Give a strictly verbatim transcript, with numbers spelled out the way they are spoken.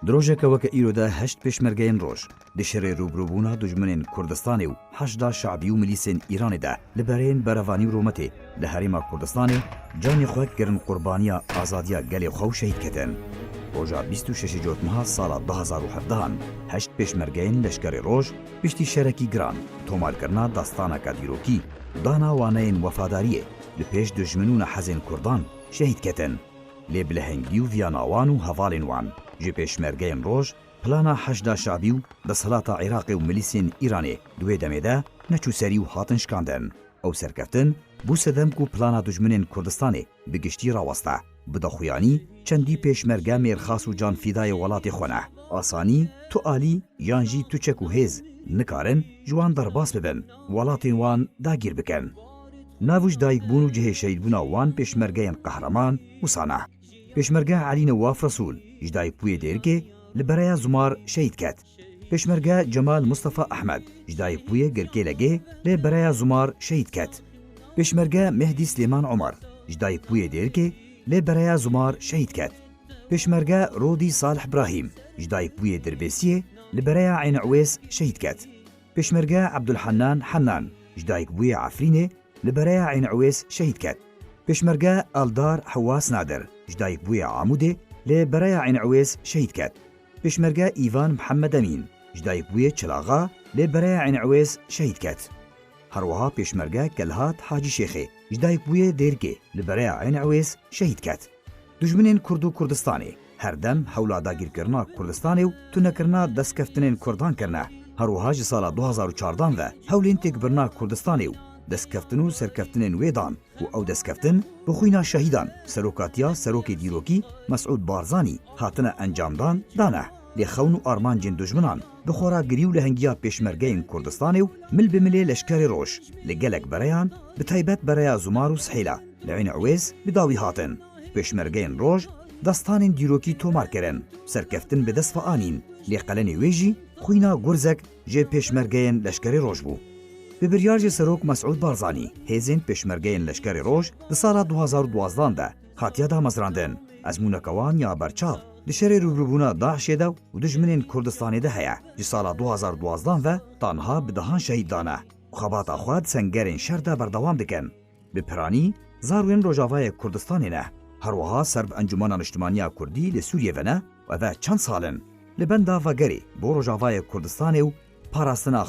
Di rojeke weke îro de heşt pêşmergeyên roj di şerê rûbirûbûna dijminên Kurdistanê û Heşda Şabî û milîsên Îranê de li bereyên berevanî û rûmetê li Herêma Kurdistanê canê xwe kirin qurbaniya azadiya gelê xwe û şehîd ketin. Roja bîst û şeş Cotmeha sala du hezar û hevdehan heşt pêşmergeyên leşkerê roj piştî şerekî giran, tomarkirina destaneke dîrokî, dana waneyên wefadariyê li pêş dijmin û nehezên Kurdan şehîd ketin. Lê bi lehengî û viyana wan û hevalên wan ji pêşmergeyên roj, plana Heşda Şabî û desthilata Iraqê û milîsên Îranê di wê demê de neçû serî û hatin şikandin. Ew serkeftin bû sedem ku plana dijminên Kurdistanê bi giştî raweste. Bi daxuyanî çendî pêşmerge mêrxas û canfîdayê welatê xwe ne. Asanî tu alî yan jî tu çek û hêz nikarin ji wan derbas bibin, welatên wan dagîr bikin. Nav û ji dayikbûn û cihê şehîdbûna wan pêşmergeyên qehreman wisa ne. Pêşmerge Elî Newaf Resûl ji dayikbûyê Dêrikê li Bereya Zumar şehîd ket. Pêşmerge Cemal Mustafa Ehmed ji dayikbûyê Girkêlegê li Bereya Zumar şehîd ket. Pêşmerge Mehdî Silêman Omer ji dayikbûyê Dêrikê li Bereya Zumar şehîd ket. Pêşmerge Rodî Salih Brahîm ji dayikbûyê Dirbêsiyê li Bereya Eyn Iwês şehîd ket. Pêşmerge Ebdulhennan Hennan ji dayikbûyê Efrînê li Bereya Eyn Iwês şehîd ket. Pêşmerge Eldar Hewas Nadir ji dayikbûyê Amûdê li Bereya Eyn Iwês şehîd ket. Pêşmerge Îvan Mihemed Emîn ji dayikbûyê Çilaxa li Bereya Eyn Iwês şehîd ket. Her wiha pêşmerge Kelhat Hacî Şêxê ji dayikbûyê Dêrikê li Bereya Eyn Iwês şehîd ket. Dijminên Kurd û Kurdistanê her dem hewla dagîrkirina Kurdistanê û tunekirina destkeftinên Kurdan kirine. Her wiha ji sala du hezar û çardan ve hewlên têkbirina Kurdistanê û destkeftin û serkeftinên wê dan û ew destkeftin bi xwîna şehîdan serokatiya serokê dîrokî Mesûd Barzanî hatine encamdan dane. Lê xewn û armancên dijminan bi xweragirî û lehengiya pêşmergeyên Kurdistanê û mil bi milê leşkerê roj li gelek bereyan, bi taybet Bereya Zumar û Sihêla li Eyn Iwês bi dawî hatin. Pêşmergeyên roj destanên dîrokî tomar kirin, serkeftin bi dest ve anîn, lê qelenê wê jî xwîna gurzek ji pêşmergeyên leşkerê roj bû. Bi biryar ji Serok Mesûd Barzanî, hêzên pêşmergeyên leşkerê roj di sala du hezar û duwazdan de hatiye damezrandin. Ezmûneke wan ya berçav di şerê rûbirûbûna DAIŞê de û dijminên Kurdistanê de heye. Ji sala du hezar û duwazdan ve ta niha bi dehan şehîd dane û xebata xwe di sengerên şer de berdewam dikin. Bi piranî zarwên Rojavayê Kurdistanê ne. Her wiha ser bi Encûmena Niştimaniya Kurdî li Sûriyê ve ne û ev çend sal in li benda vegerê bo Rojavayê Kurdistanê û parastina